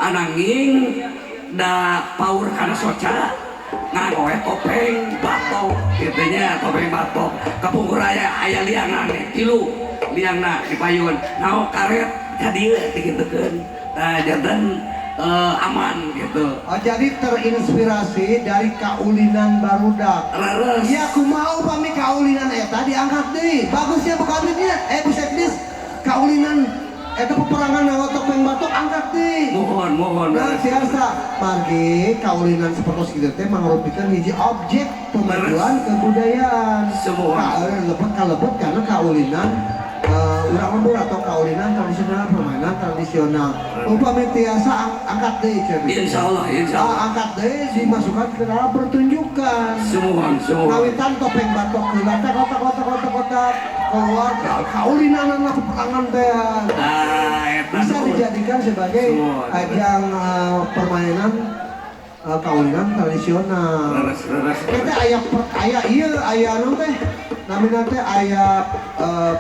Ananging da paur kana soca nganggo we topeng batok gitu nya, topeng batok. Kapungkur aya aya liangan tilu liangna di payun. Nganggo karet ka dieu digitukeun. Nah, janten aman gitu. Oh, jadi terinspirasi dari kaulinan barudak. Leres. Ya, kumaha upami kaulinan eta diangkat deui. Bagusnya Bu Kabinnya, eh, Bu Sekdis, kaulinan eta peperangan nganggo topeng batok angkat deui. Mohon, mohon. Nah, biasa margi kaulinan seperti kitu teh mangrupikeun hiji objek pemajuan kebudayaan. Semua. Ka lebet kalebet karena kaulinan urang lembur atau kaulinan tradisional, permainan tradisional. Upami tiasa angkat deui, Cebi. Insya Allah, insya Allah. Ah, angkat deui, dimasukkan ke dalam pertunjukan. Semua, semua. Ngawitan topeng batok heula teh kotak kotak kotak kotak keluar kaulinan lah, peperangan teh. Ah, eta Bisa nuhun. Dijadikan sebagai Semua. Ajang permainan kaulinan tradisional. Leres, leres. Kita aya aya ieu, aya naon teh? Namina teh aya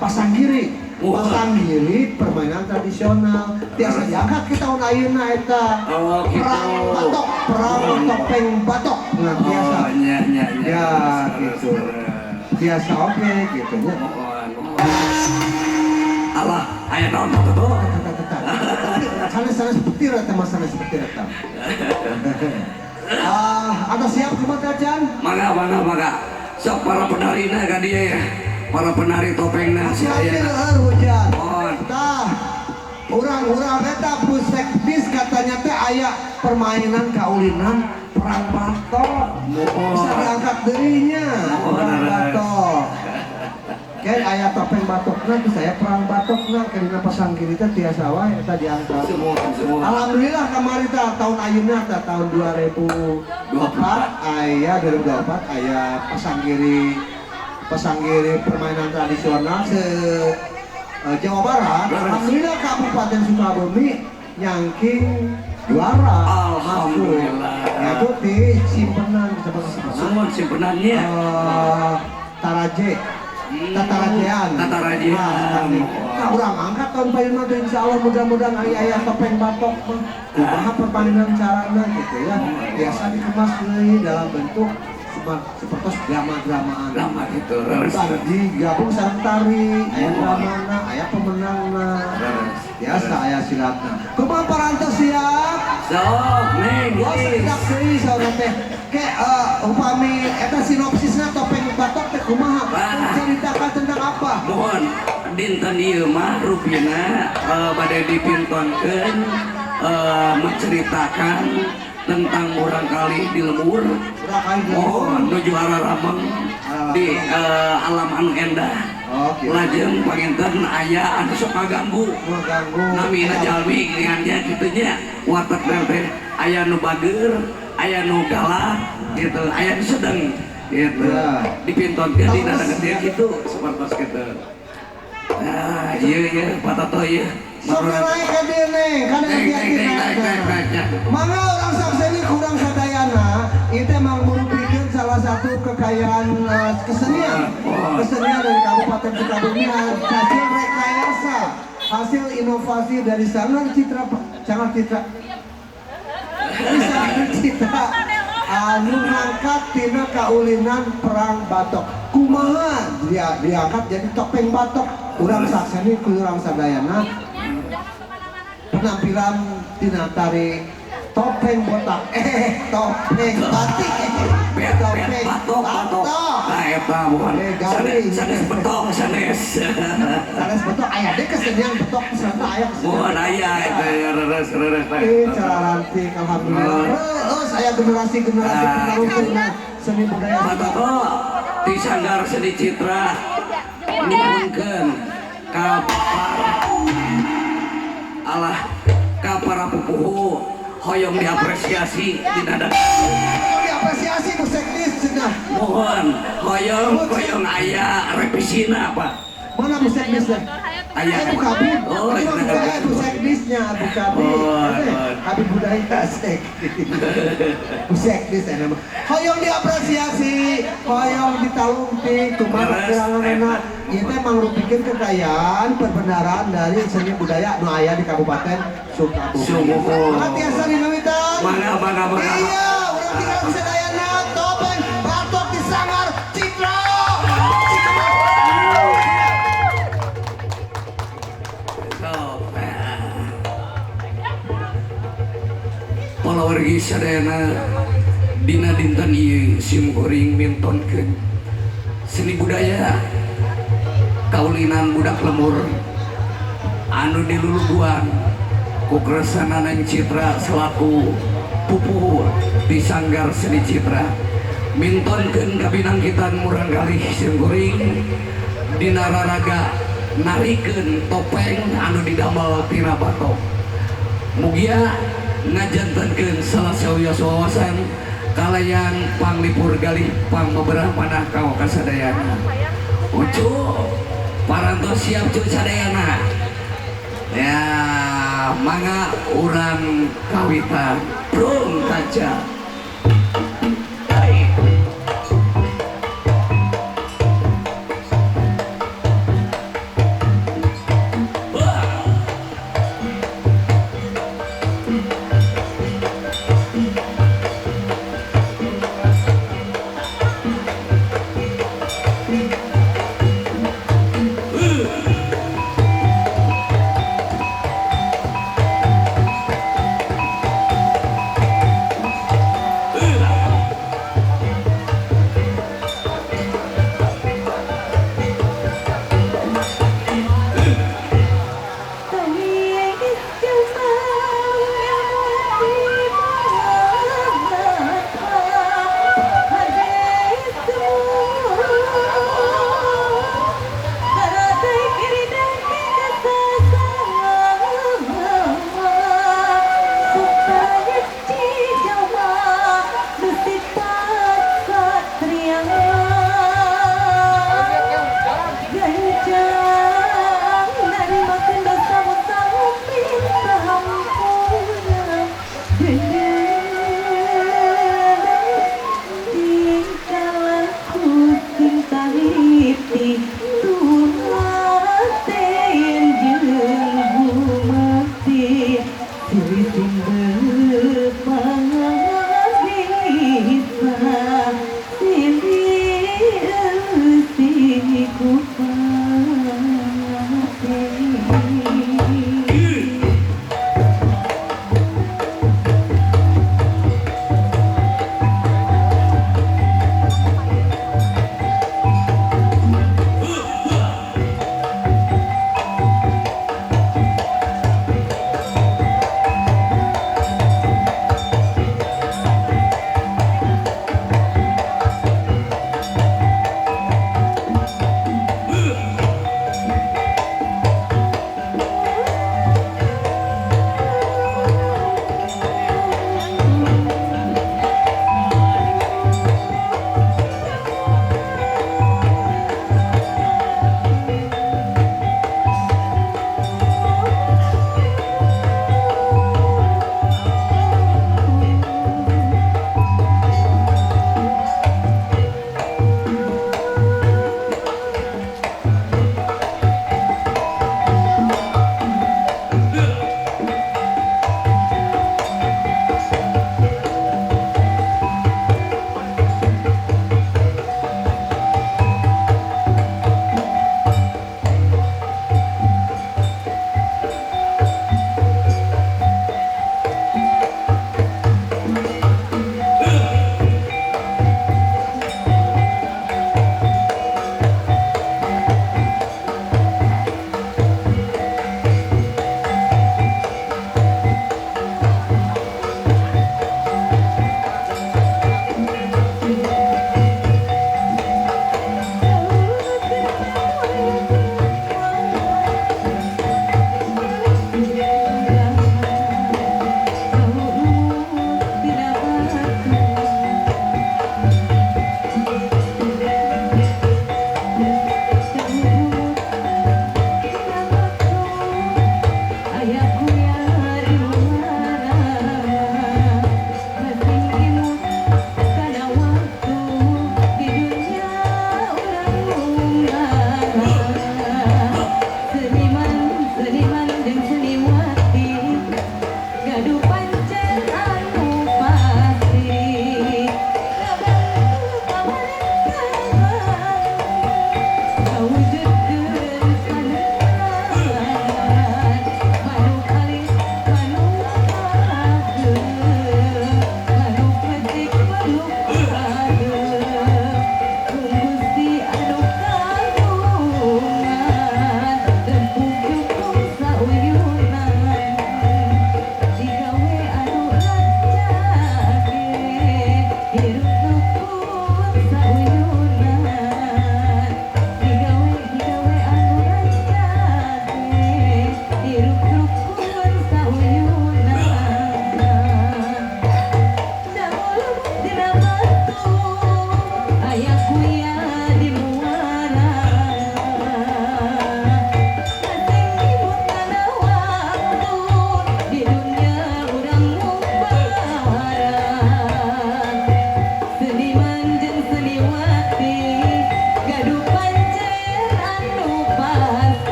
pasanggiri. Wah. Pasanggiri permainan tradisional. Tiasa diangkat ke tahun ayeuna eta. Oh, gitu. Perang batok, perang topeng batok. Nah, biasa. Oh, nya nya nya. Ya, Leres, gitu. leres. Biasa, oke gitu nya. Mohon, mohon. Alah, aya naon tuh tuh? Tetap, tetap. Tapi sanes-sanes petir eta mah, sanes petir eta. Ah, ada siap kumaha Can? Mangga, mangga, mangga. Sok para penarina ka dieu ya. Para penari topengna si Hati-hati aya. Leur hujan. Mohon. Tah, urang-urang eta Bu Sekdis katanya teh aya permainan kaulinan perang batok. Mohon. Bisa diangkat deui nya Mohon, perang leres. Batok. Kayak aya topeng batokna bisa aya perang batokna karena pasanggiri teh tiasa wae eta diangkat. Semua, semua. Alhamdulillah kamari teh tahun ayeuna teh tahun 2024 aya, 2024 aya pasanggiri pasanggiri permainan tradisional se Jawa Barat. Leres. Alhamdulillah Kabupaten Sukabumi nyangking juara. Alhamdulillah. Masuk. Yaitu di simpenan, disebut simpenan. Semua simpenannya. Taraje. Tatarajean. Tatarajean. Nah, nah, urang angkat tahun payuna teh insyaallah mudah-mudahan aya aya topeng batok mah. Kumaha permainan carana gitu ya. Biasa dikemas deui dalam bentuk seperti drama-dramaan. Drama gitu, leres. Digabung sareng tari, aya dramana, aya pemenangna. Leres. Biasa aya silatna. Kumaha parantos siap? Sok, Neng. Wah, sekedap deui saurang teh. Ke upami eta sinopsisna topeng batok teh kumaha? Wah. Menceritakan tentang apa? Mohon, dinten ieu mah rupina bade dipintonkeun menceritakan tentang murangkalih di lembur. Murangkalih di lembur. Mohon, nuju ararameng di alam anu endah. Oh, gitu. Lajeng panginten aya anu sok ngaganggu. Mengganggu. Namina jalmi geuningan kitu nya, watak teh aya nu bager, aya nu galak gitu, aya nu sedeng gitu. Dipintonkeun dina gede gitu, sapertos kitu. Nah, iya iya Pak Toto, iya. Sok naik ka dieu, Neng, kan Neng, hati-hati neng, naik. Neng, neng, neng, neng. Mangga urang sakseni kurang sadayana, itu emang merupakan salah satu kekayaan kesenian. Oh. Kesenian dari Kabupaten Sukabumi, hasil rekayasa, hasil inovasi dari Sanggar Citra, Sanggar Citra, dari Sanggar Citra anu ngangkat tina kaulinan perang batok. Kumaha dia diangkat jadi topeng batok? Urang sakseni ku urang sadayana penampilan tina tari topeng botak, eh, topeng batik, Bet, bet, topeng batok, batok. Nah, eta bukan. Eh, garing. Sanes, sanes betok, sanes. Sanes betok, aya deh kesenian betok ternyata, aya kesenian. Mohon aya eta ya, leres, leres. Eh, cararantik, alhamdulillah. Oh, saya generasi-generasi Ah. penerus tina seni budaya. Pak Toto di Sanggar Seni Citra nyuhunkeun ka para, alah, ka para pupuhu hoyong diapresiasi dina Diapresiasi Bu Sekdis cenah. Mohon, hoyong hoyong aya revisina, Pak. Mana Bu Sekdis teh? Aya. Eh, Bu Kabid. Oh, Ini mah iya. budaya Bu Sekdisnya, Bu Kabid. Oh, Eh, oh. Kabid budaya Sekdis. Bu Sekdis eh nama. Hoyong diapresiasi, hoyong ditalungtik, kumaha Leres, geranganna eta. Ieu teh mangrupikeun kekayaan perbendaharaan dari seni budaya nu aya di Kabupaten Sukabumi. Sumuhun. Mangga tiasa dingawitan. Mangga, mangga, mangga. Iya, urang tinggal sadayana topeng batok di Sanggar Citra. Citra. Sok. Palawargi sadayana, dina dinten ieu sim kuring mintonkeun seni budaya kaulinan budak lembur anu diluluguan ku Kresna Citra selaku pupuhu di Sanggar Seni Citra, mintonkeun kabinangkitan murang kalih sim kuring dina raraga narikeun topeng anu didamel tina batok. Mugia ngajantenkeun salah sawios wawasan kalayan panglipur galih pangbeberah manah ka kasadayana. Ucu, parantos siap cu sadayana? Ya, mangga urang kawitan prung kaca. Hai. Wah.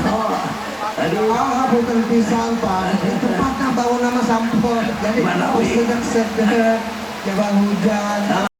Toto. Aduh. Ah, punten pisan, Pak. Di tempatna bangun nama sampel. Jadi Mana, Wi? sedek-sedek, jabang hujan.